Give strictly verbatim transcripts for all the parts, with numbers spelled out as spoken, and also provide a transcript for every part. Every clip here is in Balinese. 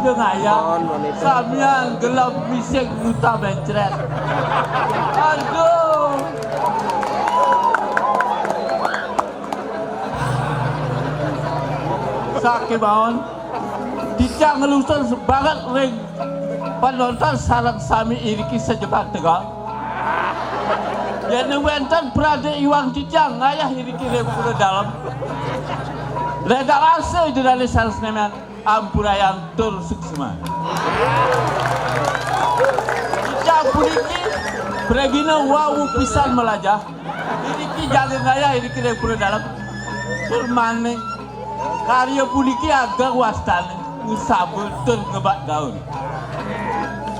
Dengaya, samian gelem mising muta mencret. Aduh. Sakémaon, titiang nglungsur semangat ring panonton sareng sami iriki sajebag tegal. Yén wénten pradé iwang titiang ngayah iriki ring pura dalem, ledang arsa Ida Dané sareng samian ampurayang tur suksma. Titiang puniki pragina wau pisan malajah. Iriki jaga ngayah iriki ring pura dalem. Tur malih karya puniki ageng wastané, ngesaba tur ngebak gaun.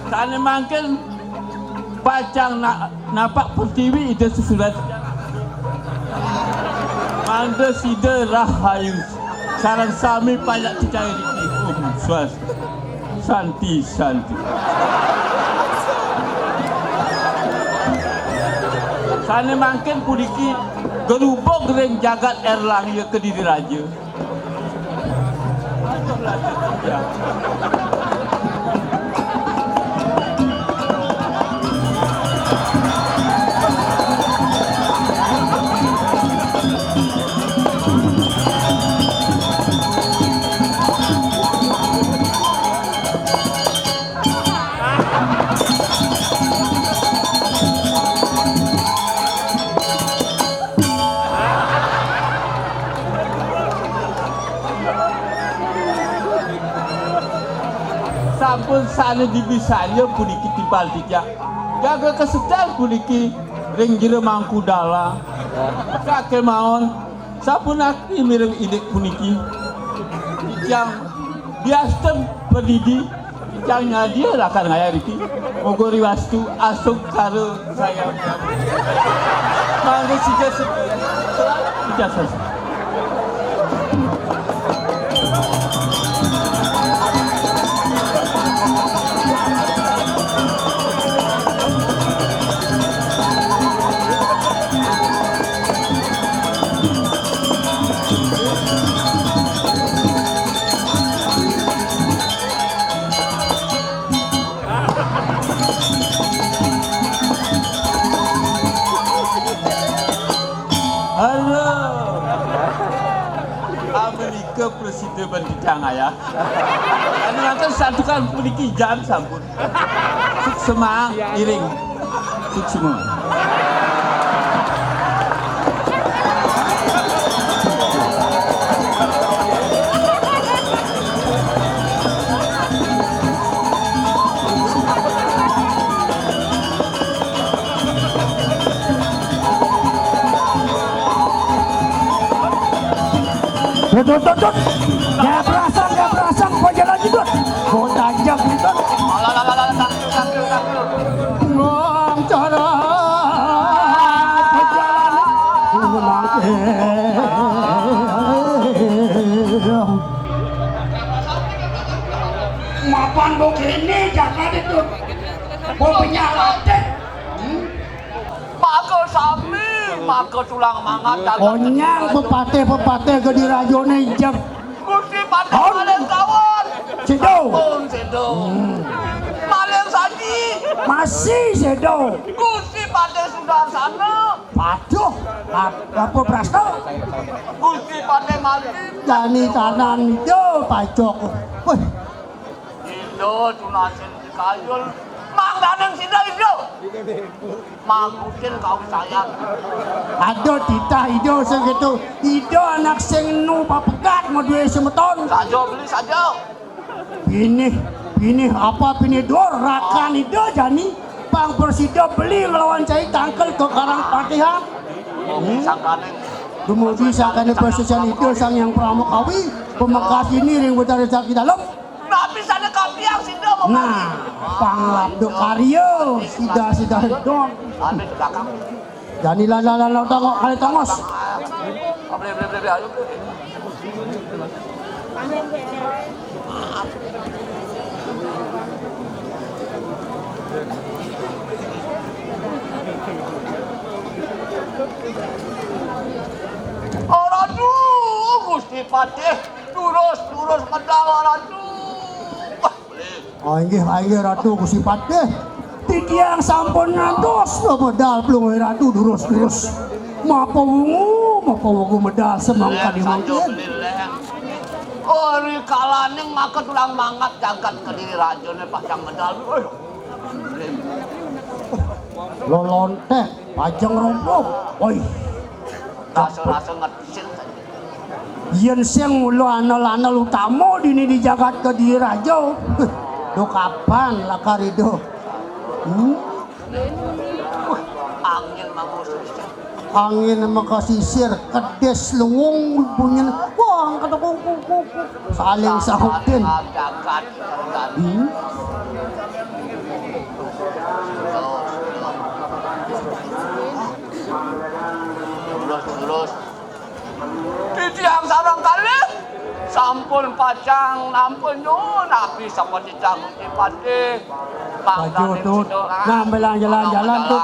Sané mangkin pacang na-, napak pertiwi Ida Sesuret. Mangda sida rahayu sareng sami panjak titiang iriki. Om Swastiastu. Santi, santi. Sané mangkin puniki gerubug ring jagat Erlangga Kediri Raja. Sampun sané dibisanya puniki timpal titiang. Jaga kasetel puniki ring Jero Mangku Dalang. Sakémaon, sapunapi mireng indik puniki? Titiang diastun padidi, titiang nyadia lakar ngayah riki. Moga riwastu asung kara saya. Mangga sida se-, sida se-, Halo. Amerika presiden bantitang ayah. Anu nonton santukan puniki jam sampun. Suksma iring. Suksma. Dut, dut, dut, dut. Nggak berasa, nggak berasa, gua jalan jedut. Gua tajam jedut. Alah, alah, alah, alah, tangkil, tangkil, tangkil. Bang cara perjalanan pulang. Mapan begini jangan itu. Mau penyalatin. Hmm? Maka sami, maka tulang mangat. Onyang pepatih-pepatih gedé rajané jep. Gusti Patih Hon. Malih kawan. Séda. Sampun séda. Hmm. Malih saji. Masih séda. Gusti Patih Sudarsana. Paduh, ap-, apa prasna? Gusti Patih Malih. Jani tanan ida pacok. Wéh. Ida tunasin dikayul. Mangdaning sida ida. Makutin kawisayan. Ada titah ida sing gitu. Ida anak sing nu papegat madué semeton. Saja beli saja. Pinih, pinih apa pinih dur rakan ida jani pang prasida beli nglawan cai tangkil ka Karang Patihan. Hmm? Sangkaning. Dumugi sangkaning prasida ida Sang Hyang Parama Kawi, pamekas ini ring Betara Sakti Dalem. Napi sané kapiang sida mengkaji. Nah, panglabda karya sida-sida don. Ane di belakang. Jani lan, lan, lan, lan, tongok, kali tongos. Ble, ble, ble, ble, ayo, ble. Oh, aduh, Gusti Patih, terus, terus medal, aduh. Oh, inggih, inggih, Ratu Gusti Patih. Titiang sampun ngantos medal pelungguh Ratu durus-durus. Mapa wungu, mapa wungu medal semangkadi mangkin. Oh, ri kalaning maka tulang mangat jagat Kediri Raja ne pacang medal. Eh. Lolonteh, pajeng roboh. Oi. Rasa-rasa ngetin. Yen sing mula anel-anel utama dini di jagat Kediri Raja. Do kapan lakar ido? Hmm? Angin mangusur. Angin makasisir, kedis lungung bunyin. Wah, angkat kungkung kungkung. Saling sahutin. Jagat. Hmm? Terus, terus. Titiang sareng kalih sampun pacang nampun nyuwun abi sapatitang Gusti Patih. Maju, Tut. Nah, belang jalan-jalan, Tut.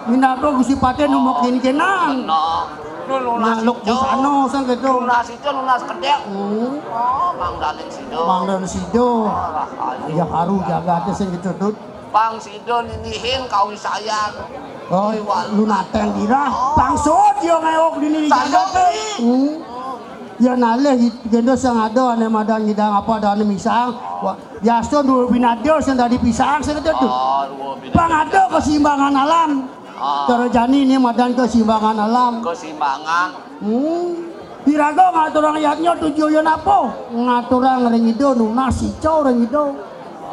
Minangka Gusti Patih nu makin kenang. Nah, luk busana sang gitu. Lunas itu, lunas kedek. Hmm. Oh, mangdaning sida. Mangdaning sida. Ya haru jagate sing gitu, Tut. Pang sida ninihin kawisayan. Oh, lunateng dirah. Pang suud ya ngeok dini di jagate. Hmm. Ya nalih gendo sing ada ane madan ngidang apa dane misang. Wah, biasa dua binada sing dadi pisang sing gitu, Tut. Pang ada keseimbangan alam. Cara jani ini madan keseimbangan alam. Keseimbangan. Hmm. Iraga ngaturang yadnya tujuan apa? Ngaturang ring Ida, nunas ica ring Ida.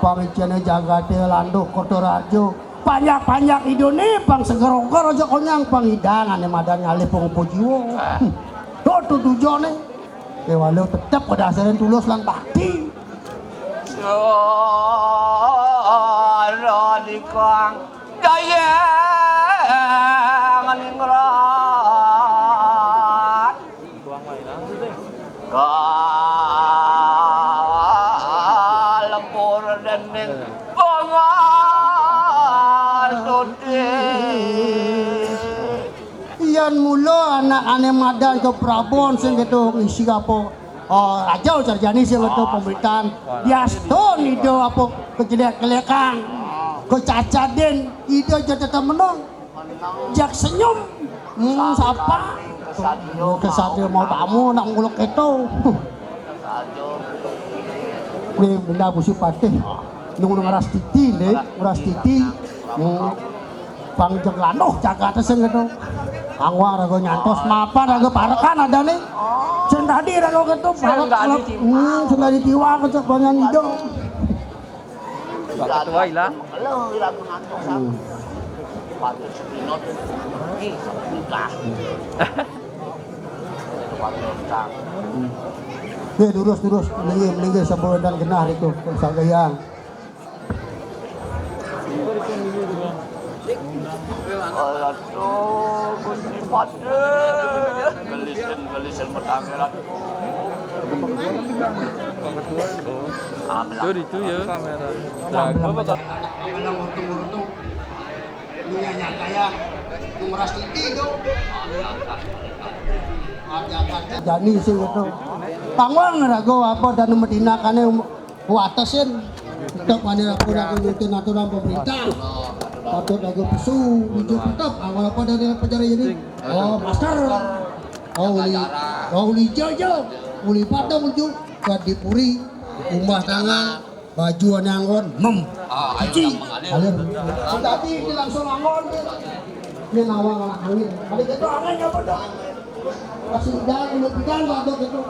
Pangicene jagate landuh kota raja. Panjak-panjak idane pang seger-oger aja konyang pang idang ane madan ngalih pangupa jiwa. Hmm. To tujane. Kewala tetep pada asaran tulus lan bakti. Suara dikang Jaya nganingrat. Kalempur dening Pangarsuti. Yan mula anakane madan keprabon sing gitu ngisi apa? Oh, raja ujar jani sing gitu pemerintahan. Diastun ida apa kejelek-jelekan, kecacadin, ida aja tetep menang. Jak senyum. Hmm, sapa? Kesatria mau tamu nak nguluk keto. Nih, benda Gusti Patih. Nung ngeras titi, nih, ngeras titi. Hmm. Pang jeg landuh jagate sing gitu. Angwar raga nyantos mapan raga parekan adane. Sing tadi raga gitu parek. Hmm, sing tadi tiwak kecek banyan ijo. Pak Ketua ilang. Lo ilang menantu. Hmm. Patut sepinot. Ih, sepinot. Oke, durus, durus. Melinggih, melinggih, sampun dan genah itu. Sanggayang. Aduh, Gusti Patih. Gelisin, gelisin, petanggeran. Itu, itu ya kamera. Jago betul. Jani sing itu. Pangwang raga apa dan medina kane um-, watesin. Tetep ane raga raga nurutin aturan pemerintah. Patut raga pesu, wujud tetep awal apa dari penjara ini. Oh, masker. Oh, uli, oh, uli jojo. Uli patah menuju ke dipuri. Rumah tangan. Baju ane anggon, mem. Ah, ayo. Cuci. Alir. Tadi dia langsung anggon dia. Dia nawang anak angin. Ada gitu angin apa dah? Masih udah, udah pidan ada gitu.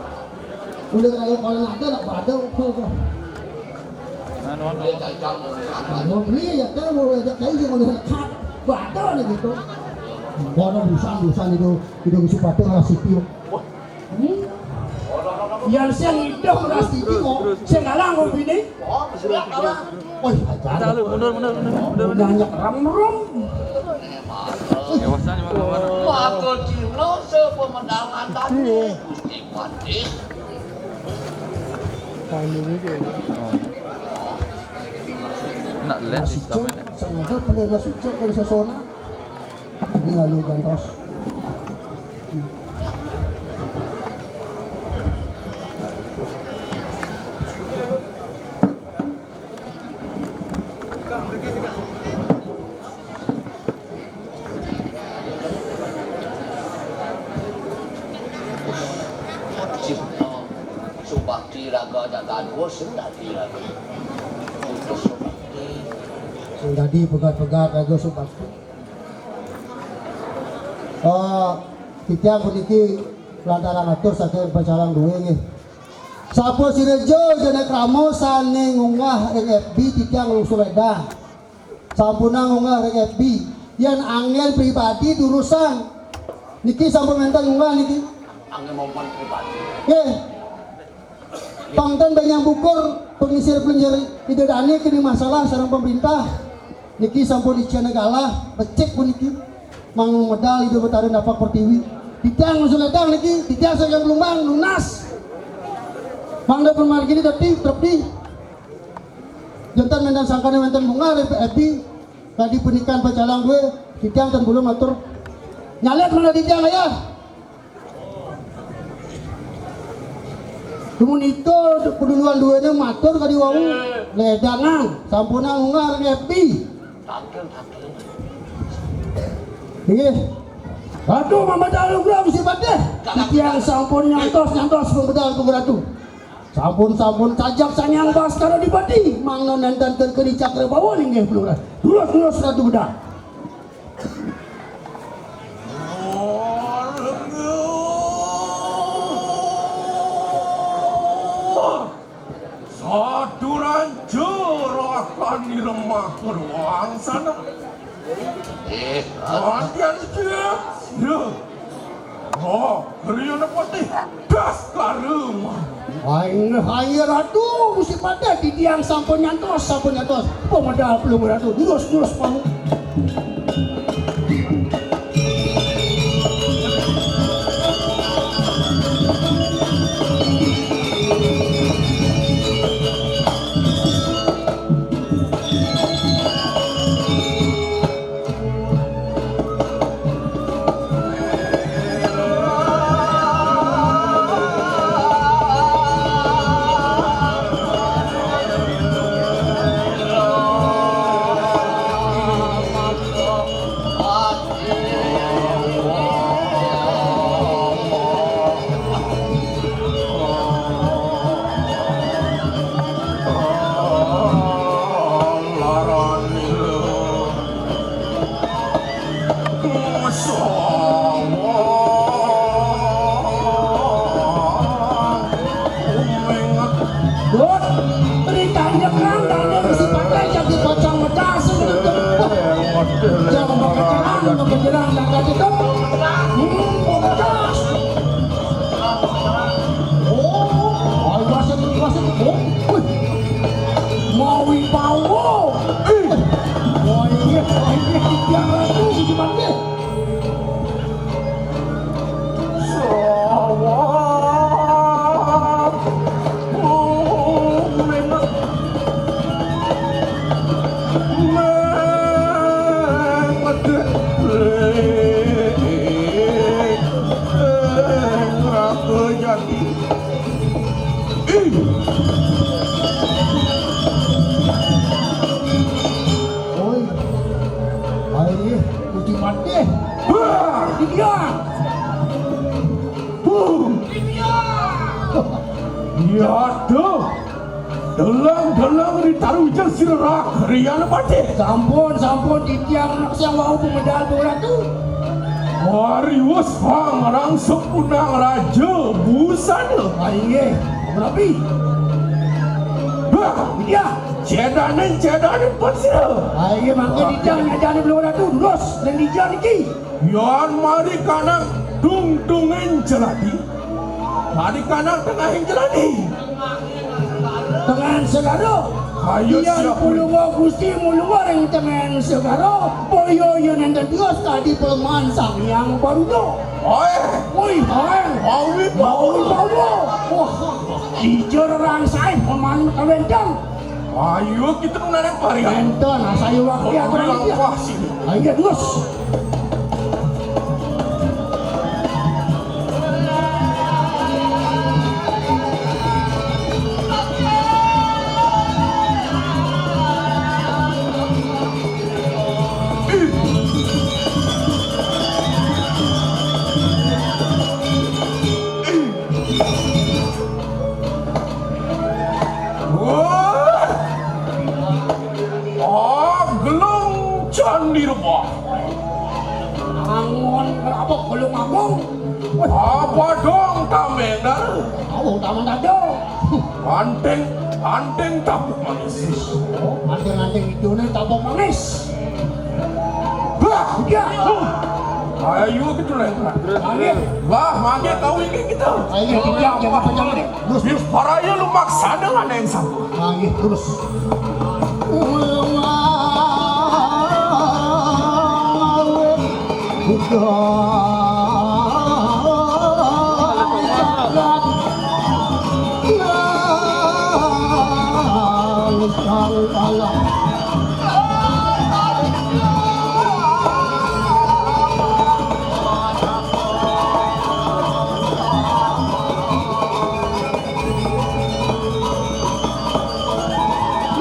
Udah kayak kalau ada nak ada. Anu, anu. Mau beli ya kan, mau ajak kayu juga udah dekat. Ada nih gitu. Bono busan, busan itu, itu sepatu lah sipil. Yan sing idup ras iki kok, sing kalah ngopi ne. Woi, ajar. Mundur, mundur, mundur, mundur. Nyanyi remrum. Dewasan di mana-mana. Wakil Cina sepemendangan tadi, Gusti Patih. Nak les. Sengaja pelihara suci dari sesona. Ini lalu gantos. Raga jagat dua sing dadi raga. Sing dadi pegat-pegat raga subakti. Eh, titiang puniki lantaran atur saking pacalang dua nggih. Sapa sira ja jane krama sane ngunggah ring F B titiang lungsur ledang. Sampunang ngunggah ring F B. Yen anggen pribadi durusang. Niki sampun wenten ngunggah niki. Anggen momen pribadi. Nggih. Pang ten benyang bukur pengisir pelinggir Ida Dane kene masalah sareng pemerintah. Niki sampun icena galah, becik puniki. Mang medal Ida Betara Napak Pertiwi. Titiang suledang niki, titiang saking Blumbang lunas. Mangda pamargine dadi trepti. Janten wenten sangkane wenten bunga F B. Tadi punikan pacalang dua, titiang ten belum matur. Nyalet mana titiang ya? Dumun ito, peduluan duene matur kadi wau. Ledangan, sampunang ngunggah ring F B. Nggih. Ratu Mamada Alugra Gusti Patih. Titiang sampun nyantos, nyantos pemedal Pung Ratu. Sampun, sampun kajak Sang Hyang Baskara Dipati. Mangda nenten ten keri Cakrabawa linggih Pung Ratu. Durus, durus Ratu Bedang. Saduran jero akan niremah ruang sana. Eh, Gantian dia. Ya. Oh, Riana Patih. Das karung. Aing, aing Ratu, Gusti Patih, titiang sampun nyantos, sampun nyantos. Pemedal pelung Ratu. Durus, durus, pamuk. Dut, ri tanjekan, tane besi pakai, jadi pocong medas, menutup. Wah, jangan pakai jerang, pakai jerang, jangan itu. Hmm, pakai jerang. Oh, ayo masuk, masuk. Oh, wih. Mau wibawa. Ih. Wah, iya, wah, iya, tiga ratus, gimana? Sawah. Oh, memang. Memang. Ing raka jati. Ih. Oi. Ai, uji mati. Wah, dia. Huh. Dia tuh. Deleng-deleng ritaruja sira Riana Patih. Sampun, sampun, titiang anak siang wau pemedal Pung Ratu. Wariwus pangrang sepunang raja busana. Ah, inggih, Pung Rabi. Bah, iya, cedanen, cedanen pun sira. Ah, inggih, mangke titiang nyedane Pung Ratu, terus, dan dija niki. Yan marikanak tungtunging jeladi, marikanak tengahing jeladi. Tengahan segara. Ayo, yan siap, mulunga Gusti, mulunga ring tengahan segara. Boya yen enten tios tadi pelemahan Sang Hyang Baruna. Oe. Woi, hai. Awi bawa. Awi bawa. Wah, ijo rerang sae paman kawentang. Ayo kita nunareng parian. Enten, nah, saya wakil. Ayo, terus. Agung. Apa dong tameng dara? Agung tameng dada. Anting, anting tapuk manis. Oh, anting-anting hidungnya tapuk manis. Bah, ya. Ayo gitu lah. Ayo. Bah, mangke kau ini gitu. Ayo, jangan, jangan, jangan. Terus, terus. Para ya lu maksa dengan yang satu. Nggih, terus.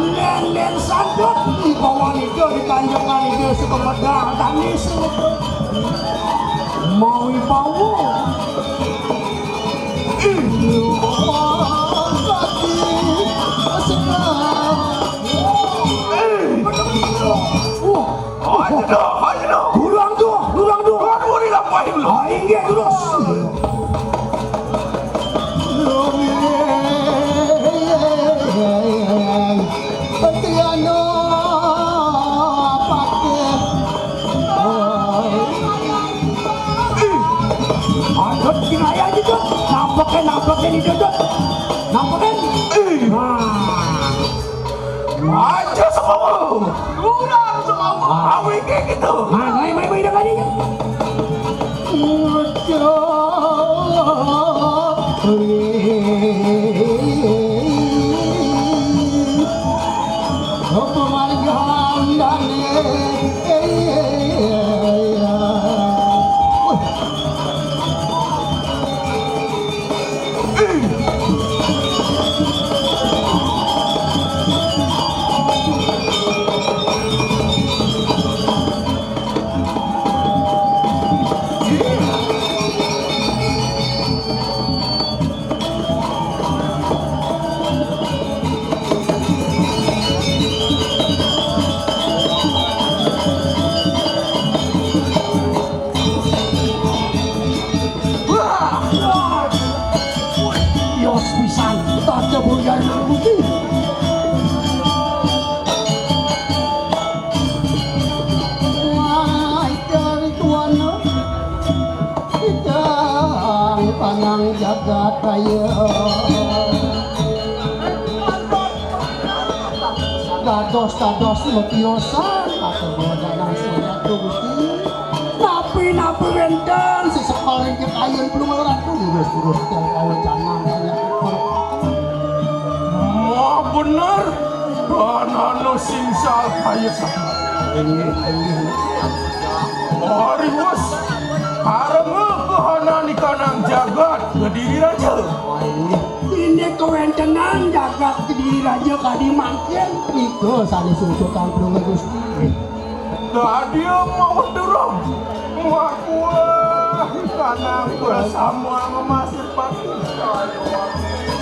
Lén-lén sandut di bawah ida di tanjakan ida sukemedal tangis. Mau bawa. Ih, kaki sekarang. Eh, wah. Ayo dah, ayo dah. Kurang tu, kurang tu. Kurang tu ni lah, Pak Ibnu. Ah, inggih terus. Tiano pakai. Adot kinaya gitu. Nampakin, nampakin itu tuh. Nampakin. Nah. Aja semua. Kurang semua. Awake gitu. Nah, mai, mai, mai, dah kali. Wah! Yos pisan, tak ada boyar putih. Wah, cari tuan. Idang panang jagat raya. Dados-dados matiusan, atur bola danang sunyat Gusti. Napi-napi wénten sesekal ring kekayen Palungguh Ratu, terus-terus tiang kawecanan banyak. Wah, bener. Banana singsal kaya sama. Inggih, inggih. Ariwes, karena kahanan ikanang jagat Kediri Raja. Ini kawéntenan jagat Kediri Raja kadi mangkin. Nika sané susukan Palungguh Gusti. Tadi mau durung. Makuah ikanang bersama ngemasir pati.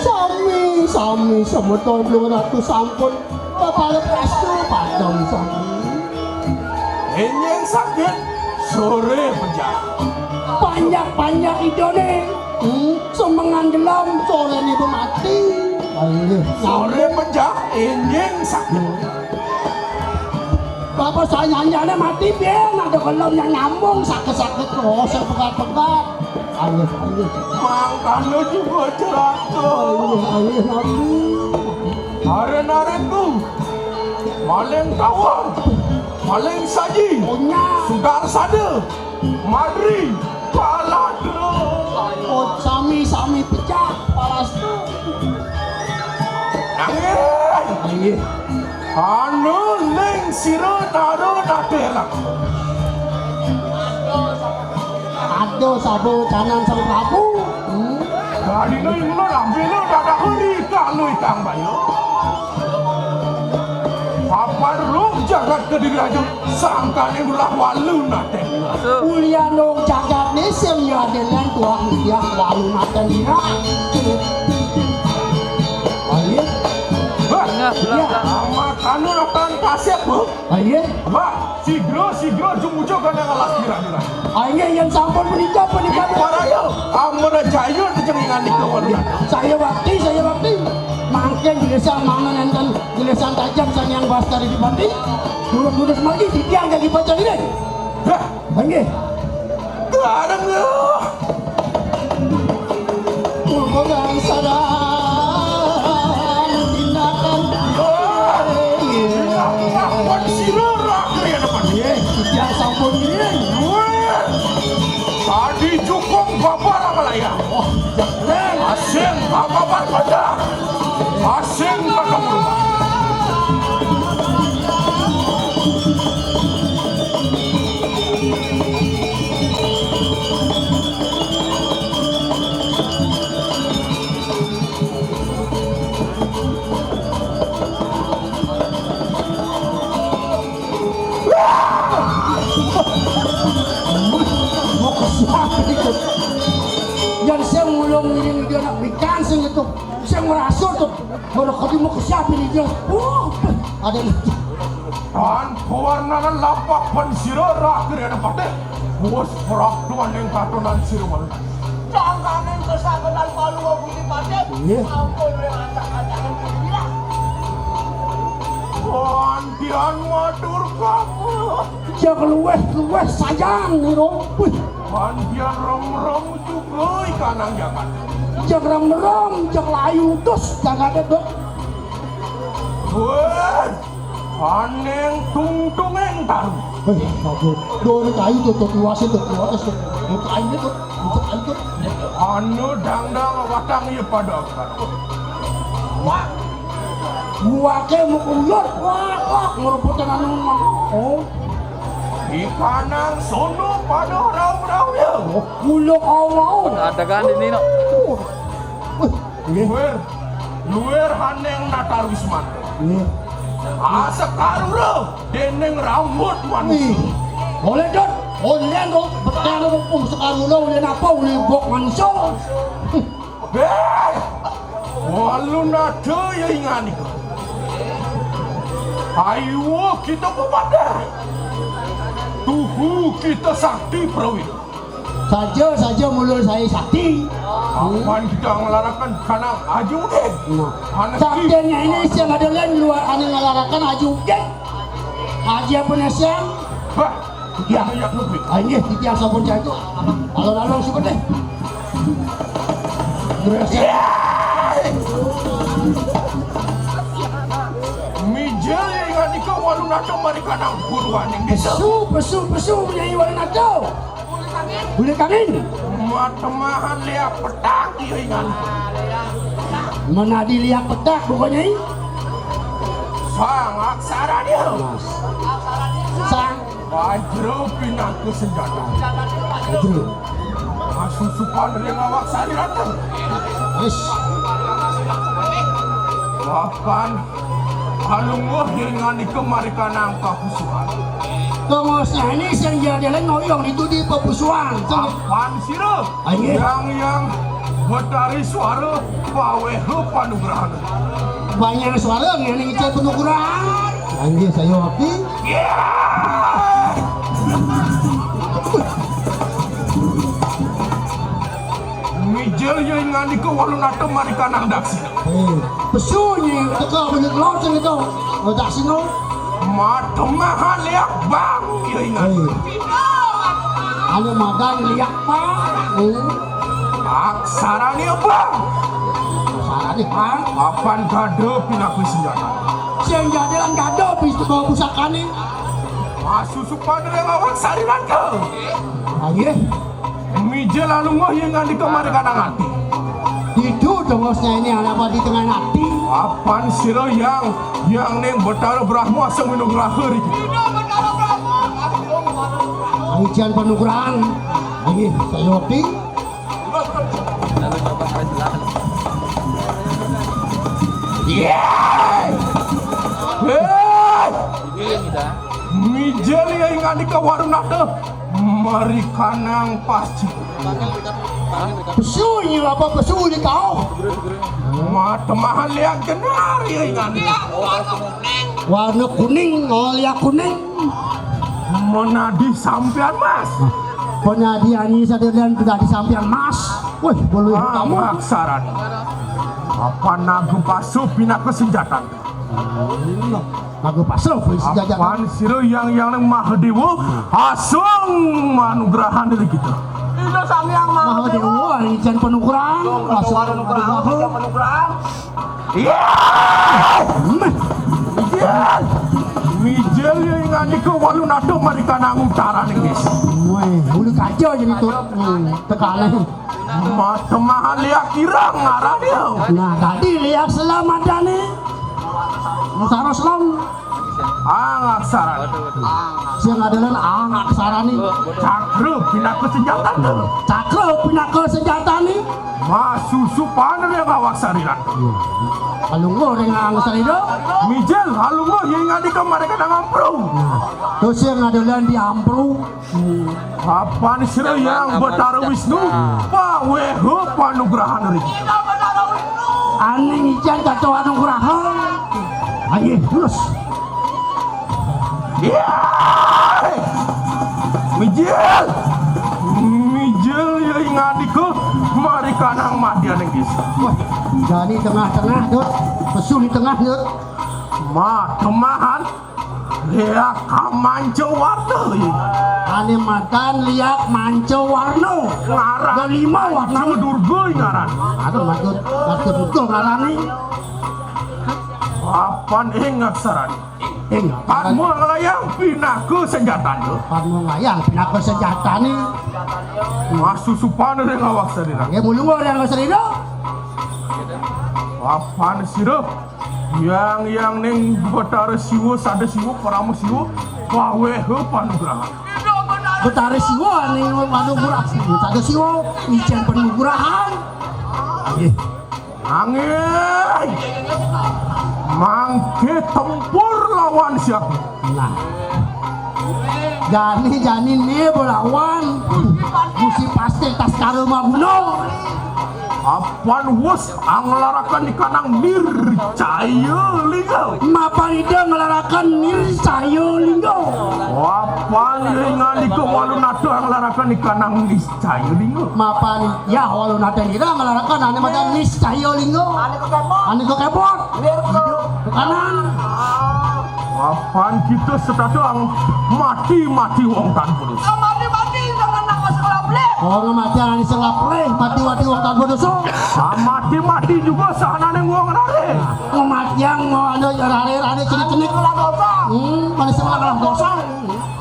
Sami, sami semeton Palungguh Ratu sampun Bapak lepas tu padang sami. Enjing sakit, sore pejah. Panjak-panjak idone, hmm, semengan gelam, sore niku mati. Ayo. Sore pejah, enjing sakit. Bapak sanyanjane mati piye, ada gelam yang nyambung, sakit-sakit, oh, saya pegat-pegat. Ayo, ayo. Mangkane juga celaka. Ayo, ayo, ayo. Aren-arenku, maling tawon, maling saji, punya, sudar sada, madri, paladra. Oh, sami-sami pecah, palastu. Nangis. Nangis. Anu ning sira taro nate lak. Aduh, sabu canan sang prabu. Hmm. Dalina ing lor ambil lo dadak uri kalu ikang bayo. Papan roh jagat Kediri Raja sangkane ulah walu naten. Ulian roh jagat ne sing ya denen tuah mudiah walu naten dira. Ayo. Bah, ya. Amat Anu rotan kasép, Bu. Ah, iya. Wah, sigra, sigra, jumujuk kana ngalas kira-kira. Ah, iya, yén sampun punika, punika. Paraya, amra jaya tejengingan nika wonten. Saya wakti, saya wakti. Mangkin gelisang mangan enten gelisang tajam Sang Hyang Baskara Dipati. Durus-durus manggi, titiang jagi pacang iring. Hah. Inggih. Gareng ya. Purba bangsaran tindakan. Lawan sira rakyat depan. Nggih, titiang sampun ngiring. Wéh. Tadi jukung babar apa lah ya? Oh, jangan. Asing babar pada. Asing pada purba. Mau ke siapa itu? Yang saya ngulung ngiring dia nak ikan sing itu. Saya ngerasa tuh. Mana kau mau ke siapa ini dia? Oh, ada itu. Tan kawarnanan lapak pan sira raga Rena Patih. Wes praptuan ing katonan sira malu. Jangkaning kesakenan palu Gusti Patih. Iya. Ampun, wis acak-acakan Gusti Patih. Pandian matur kabeh. Jang luweh-luweh sayang nira. Wih. Pandian rem-rem juga ikanang jagat. Jang rem-rem, jang layu terus jagat itu. Wih. Aning tungtunging taru. Hei, aduh, dore kayu tuh, tuh, tuwase tuh, tuwase tuh. Buka ayu tuh, buka ayu tuh. Anu dangdang watang ya pada. Wah, buake mau keluar, wah, wah, ngerebutan anu. Oh. Ikanang sono pada rau-rau ya. Oh, ulo kau mau. Ada kan ini, no? Wih. Nggih. Luwir, luwir haning Natar Wisman. Nggih. Asekarura dening rambut manusia. Wih. Oleh, Dot. Oleh, Dot. Betara rupung sekarura oleh napa? Oleh bok manusia. Heh. Walu nada ya inganika. Ayo kita pepada. Tuhu kita sakti prawira. Saja, saja mulur saya sakti. Apan kita ngelarakan kana aju deh. Nah, saktinya ini siang ada lain luar ane ngelarakan aju deh. Aja pun siang. Bah, ya. Ah, ini titiang sampun jago. Alon-alon seperti. Berhasil. Mijil ya ingat ika walu nato marikanang buruan yang desa. Pesu, pesu, pesu, Nyai Walu Nato. Boleh kami? Matemahan liak petak, iya ingan. Menadi liak petak, pokoknya ini. Sang aksara dia. Mas. Sang. Wajra pinangka senjata. Wajra. Masusupan ring awak sari rata. Wis. Papan Palungguh yen ngandika marikanang kapusuhan. Tongosane sing jadele ngoyong itu di pepusuhan. Sing apan sira? Aye. Yang, yang Betari suara paweha panugrahan. Banyak suara ngene ngecek penukuran. Anggih saya wakti. Ya. Mijil ya ngandika walu nata marikanang daksina. Eh, pesu nyi teka bener lor sing itu. Oh, daksina. Matemahan liak bang ya ingat. Eh. Anu madan liak bang. Eh. Aksarane bang. Aksarane bang. Papan gada pinakui senjata. Sing jadi lan gada pis-, pusakane. Masusupan ring awak sariran ke. Aye. Mija lalu ngoh yang ngandika marikanang ati. Itu dongosnya ini anak padi tengah ati. Apan sira yang, yang ning Betara Brahma sing minugraha riki. Ayo, jan panugrahan. Ayo, saya wakti. Yeay! Hei! Mijil ya ing andika warunata marikanang pasci. Pesu ini apa pesu ini kau? Matemahan liang jenar ya ing andika. Warna kuning, oh, liak kuning. Menadi sampean, Mas. Penadi ani sadelian penadi sampean, Mas. Wih, bulu hitam. Angaksaran. Apa nagu pasu pinaka senjatan? Nagu pasu pinaka senjatan. Apan sira yang yang nang Mahadewa, asung manugrahan dari kita. Ida Sang Hyang Mahadewa. Mahadewa, ijan panugrahan. Asung manugrahan. Iya. Mijil. Mijil ya ing andika Walunata marikanang utaraning desa. Weh, ulu kaja jadi tu. Hmm, tekane. Matemahan liak ireng ngaran ya. Nah, tadi liak selamatane. Sarwa selam. Angaksaran. Sing adelan angaksaran ni. Cakra pinaka senjata. Cakra pinaka senjata ni. Masusupan ring awak sariran. Alungguh ring angaksaran. Mijil, alungguh, ya ing andika marikanang ampru. Nah, terus sing adelan di ampru. Apan sira yang Betara Wisnu, paweha panugrahan ring kita. Aning ijan kato anugrahan. Ayo, terus. Iya. Mijil. Mijil ya ing andika marikanang mati aning desa. Wah, jani tengah-tengah, Dut. Pesu di tengah, Dut. Matemahan. Liak manca warna, ya. Ane madan liak manca warna. Ngaran lima warna. Manca Durga, ya, ngaran. Aduh, maksud, maksud itu ngaran ni. Apan ing angaksaran. Ing angaksaran. Padma nglayang pinaka senjatane. Padma nglayang pinaka senjatane. Masusupan ring awak sariran. Nggih, mulung ring awak sariran. Apan sira Yang yang ning Betara Siwa, Sada Siwa, Parama Siwa, paweha panugrahan. Betara Siwa ning panugrahan, Sada Siwa ijan panugrahan. Nggih. Nanging mangke tempur lawan siapa? Nah. Jani-jani ne belawan. Mesti pasti tas karo maguna. Apan wus anglarakan ikanang nircaya lingga. Mapan ida nglarakan nircaya lingga. Apan ing andika Walunata anglarakan ikanang niscaya lingga. Mapan ya Walunata ida nglarakan ane madan niscaya lingga. Ane kekebot. Ane kekebot. Lir ke kanan. Apan kita setata ang mati-mati wong tanpa dosa. Mati-mati jangan nang sing lapleh. Oh, ngamatian ane sing lapleh, mati-mati wong tanpa dosa. Mati-mati juga sahanane wong rare. Nah, ngamatian mau anu rare-rare cenik-cenik. Sing dosa. Hmm, mana sing dosa.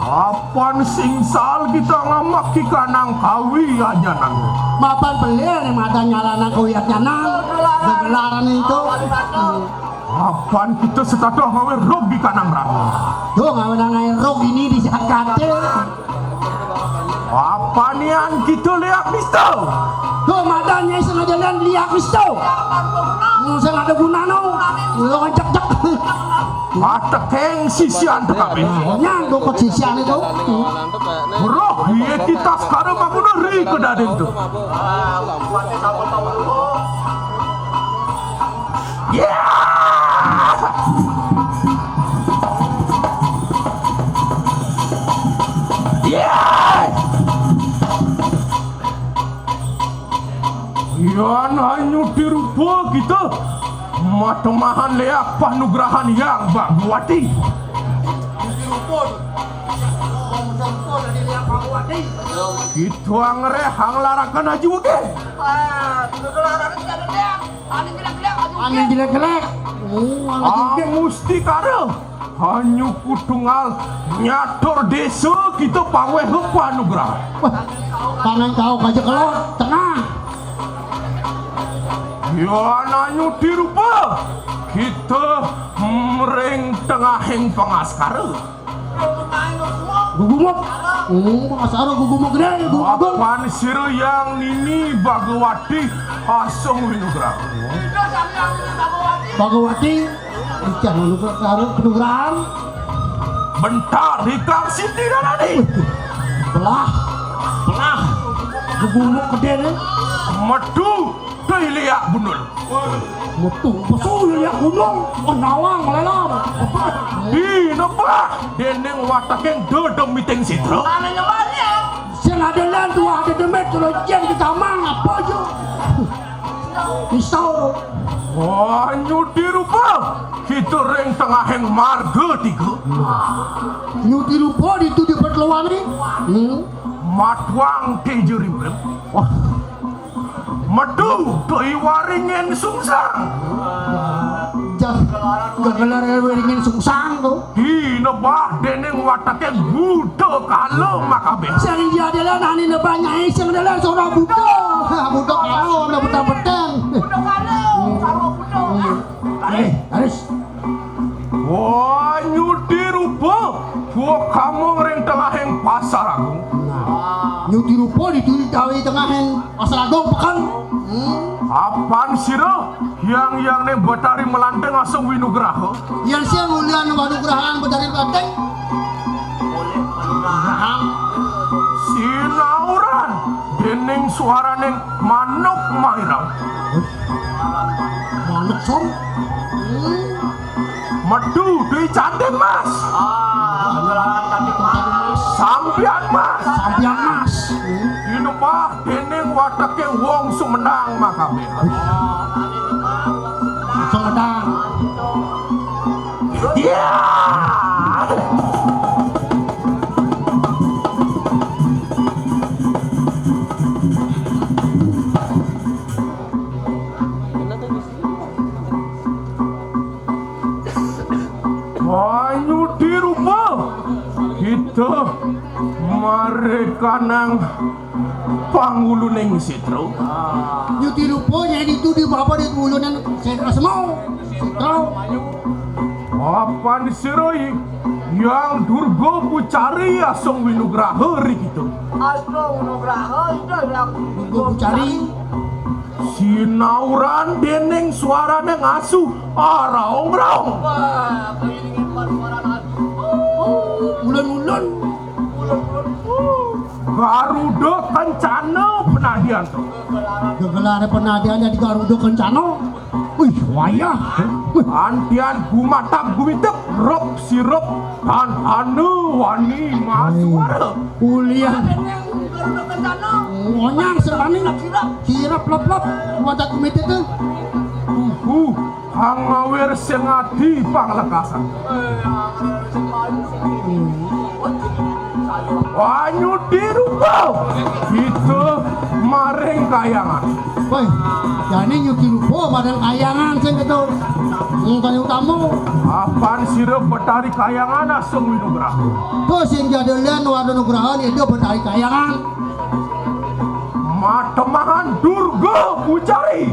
Apan sing sal kita ngamaki kanang kawi ajanan. Mapan pelih ane mata nyalana kawi ajanan. Gegelaran itu. Hmm. Apan kita setata ngawe rog di kanang rama. Tuh, ngawe nangai rog ini di Jakarta. Apanian kita liak misto. Tuh, madan nyai sengaja lian liak misto. Mau saya ada guna no. Lo ngajak-jak. Matekeng sisian tu kabeh. Nah, nyang dokot sisian itu. Roh, iya kita sekarang aku neri ke dadin tu. Ya! Ya! Yan hanyu dirupa kita matemahan leak panugrahan Yang Bhagawati. Kita ngreh anglarakan aju ke. Ane jelek-jelek. Oh, ane jelek. Mustikara. Hanyu kutunggal nyatur desa kita paweh panugrahan. Wah, tangan kau kaja kelor tengah. Yan hanyu dirupa kita mring tengahing pangaskara. Gugumuk. Hmm, pangaskara gugumuk gede, gugumuk. Apan sira yang nini Bhagawati asung winugraha. Bhagawati, ikan winugraha, penugrahan. Bentar, ikang siti dan adi. Belah, belah. Gugumuk gede nih. Metu. Kailia bunul. Metu pesu ya gunung, oh, nawang lelam. Dinebah dening wateking dedemiting sidra. Ane nyebahne. Sing adelan tuah dedemit karo jen kecamang apa aja. Pisau. Wah, nyudi rupa. Kita ring tengahing marga tiga. Nyudi rupa ditu di Petluwani. Hmm. Matuang teja rimrem. Wah. Metu to iwaringin sungsang. Jah, gegelar waringin sungsang to. Dinebah dening wateke Buta Kala makabeh. Sing iya adalah nani nebah nyai sing adalah sora Buta. Ha, Buta Kala, ana Buta Beteng. Buta Kala, sarwa Buta. Eh, Aris. Wah, nyudi rupa. Buah kamung ring tengahing pasar agung. Nah, nyudi rupa di, di tengahing pasar agung peken. Hmm. Apan sira, yang-yangne Betari Melanteng asung winugraha. Yang sing ulian wanugrahan Betari Melanteng. Sinauran dening suaraning manuk mairang. Manuk som. Hmm. Metu duwe cantik, Mas. Ah, gelaran cantik, Mas. Sampian, Mas. Sampian, Mas. Dinepah dening wateke wong Sumedang makabeh. Sumedang. Iya. Wah, nyudi rupa. Kita marekanang panguluning sitra. Nyudi rupa, yen itu di bapa di uluning sitra semua. Sitra. Apan sira, Hyang Durga Pucari asung winugraha ri kita. Asung winugraha, Ida Hyang Durga Pucari. Sinauran dening suarane ngasu, araung-raung. Wah, kairingan suarane asu. Ulun-ulun. Ulun-ulun. Garuda Kencana penadian. Gegelar penadian dadi Garuda Kencana. Wih, wayah. Antian gumatak gumitek, rok sirok, tan anu wani masuara. Ulian. Onyang serwani. Kirap lep-lep. Watak mete tuh. Uhu, hangawir sengadi panglekasan. Wanyudi rupa. Itu maring kayangan. Woi, jane nyudi rupa maring kayangan sing ketu. Sing kaya utama. Apan sira Betari Kayangan asung winugraha. Tuh sing jadelian wadu nugrahan itu Betari Kayangan. Matemahan Durga Pucari.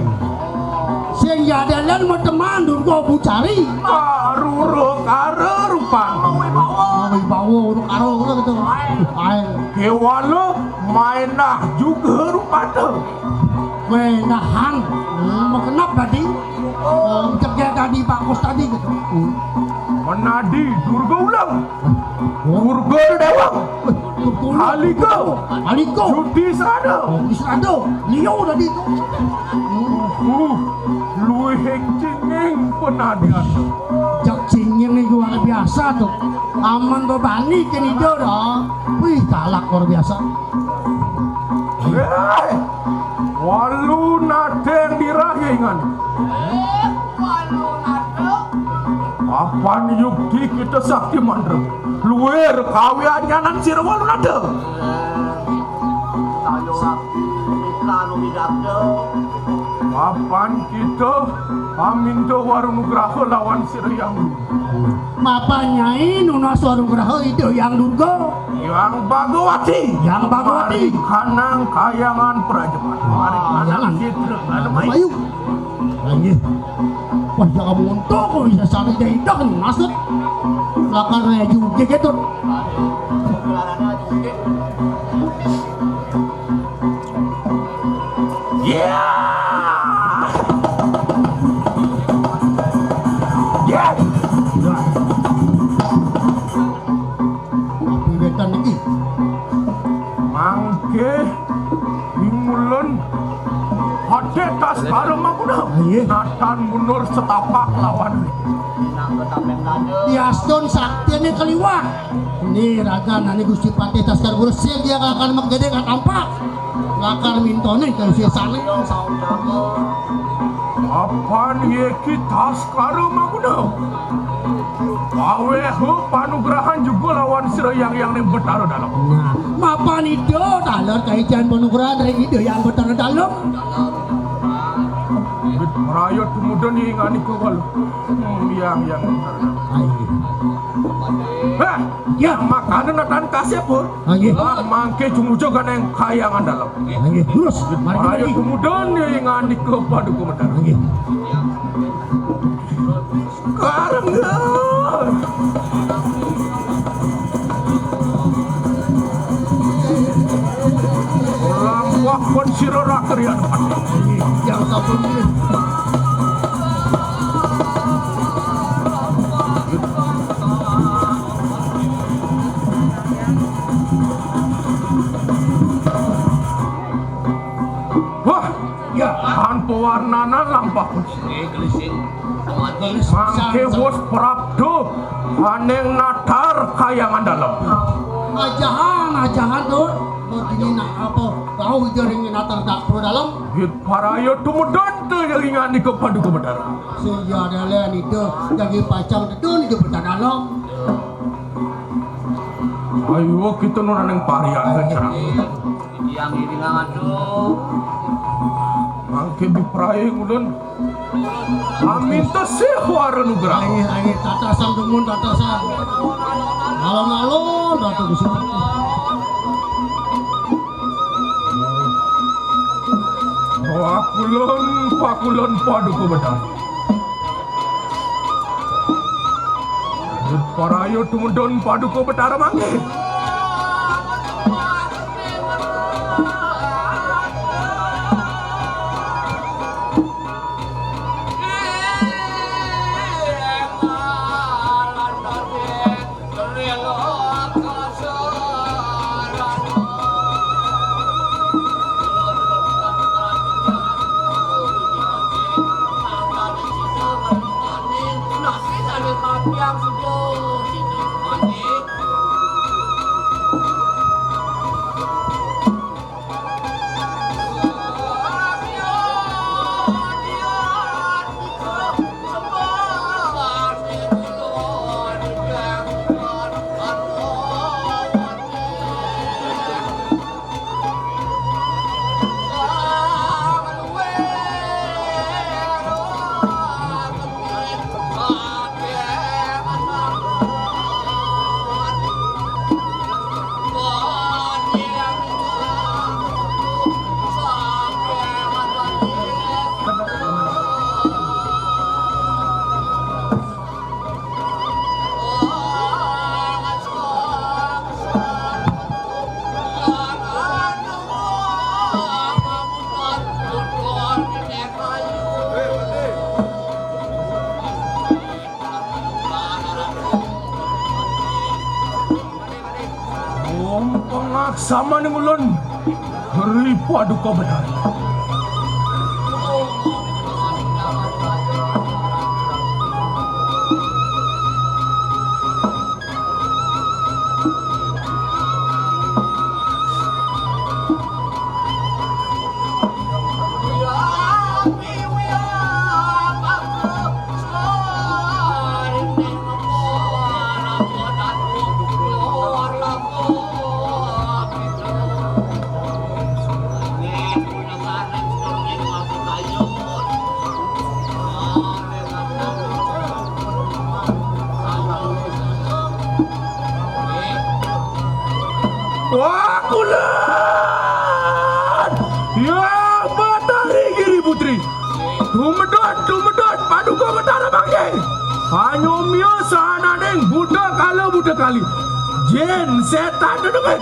Sing jadelian matemahan Durga Pucari. Arura karo rupan. Wibawa, wibawa, uruk karo, gitu. Ae. Kewala maenah juga rupata. Menahan. Hmm, makenap tadi. Oh, cegah tadi, bagus tadi, gitu. Hmm. Menadi Durga Ulang. Durga Dewang. Durga. Alika. Alika. Judi Serada. Oh, Judi Serada. Liau tadi itu. Hmm. Uh, luwih cinging penadian. Jak cinging ini luar biasa tuh. Aman bebani kene ida dah. Wih, galak luar biasa. Eh, walu nadeng dirahingan. Apan yukti kita sakti mandra. Luwir kawianyanan sira walu nada. Ayo sakti, kita anu midakda. Apan kita aminta waru nugraha lawan sira yang. Mapan Nyai nunas waru nugraha Ida Yang Durga. Yang Bagawati. Yang Bagawati. Mari kanang kayangan prajapat. Mari kanang kayangan. Citra. Ayo. Ayo. Ayo. Wah, jangan montok kok bisa sari dah dah nih, maksud. Lakar raya juga gitu. Iya. Iya. Apa wetan iki? Mangke ing ulun hot Taskara Mangkuda. Inggih. Natan mundur setapak lawan. Diastun saktiné kaliwat. Ini raga nani Gusti Patih Taskara Guru sing dia akan menggedé nggak tampak. Lakar mintoné ka sisané. Apan yéki Taskara Mangkuda. Pawéha panugrahan juga lawan sira Hyang Hyang ning Betara Dalem. Nah, mapan Ida taler kaijan panugrahan ring Ida Hyang Betara Dalem. Wit praya tumudun ing andika kala. Hmm, Hyang Hyang Betara Dalem. Ayo. Hah? Ya, makanan natan kasih pun. Nggih. Ah, mangke jumujuk ganeng Kahyangan Dalem. Nggih, terus. Mari, mari. Ayo kemudian nih ngandika Paduka Betara. Nggih. Kareng. Lampah pun sira rakrian. Nggih, yang sampun nggih. Wah, ya, tanpa warnana lampah. Mangke wus prapta aning natar Kahyangan Dalem. Ajahan, ajahan, Dun. Begini nak apa? Tahu ija ring natar dak pro dalem. Git paraya tumedun te ring andika Paduka Betara. Sing ya delen itu jadi pacang dedun itu Betara Dalem. Ayo kita nuruneng parian cerang. Yang ini ngadu. Mangke bipraye ulun. Aminta sih wara nugraha. Ayo, ayo, tatasan demun, tatasan. Alon-alon, Ratu Gusti. Pakulun, pakulun, Paduka Betara. Paraya tumedun Paduka Betara mangke. Om pangaksamane ulun, Ri Paduka Betara. Wah, kulon! Ya, Batari Giri Putri. Tumedot, tumedot, Paduka Betara mangke. Panyomya sahananing Buta Kala, Buta Kali. Jin, setan, dedemit.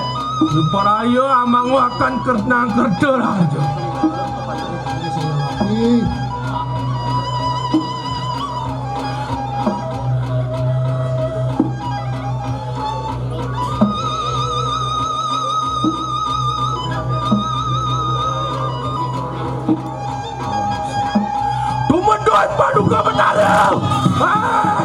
Paraya amangu akan kernang kerta raja. Paduka Betara. Ah,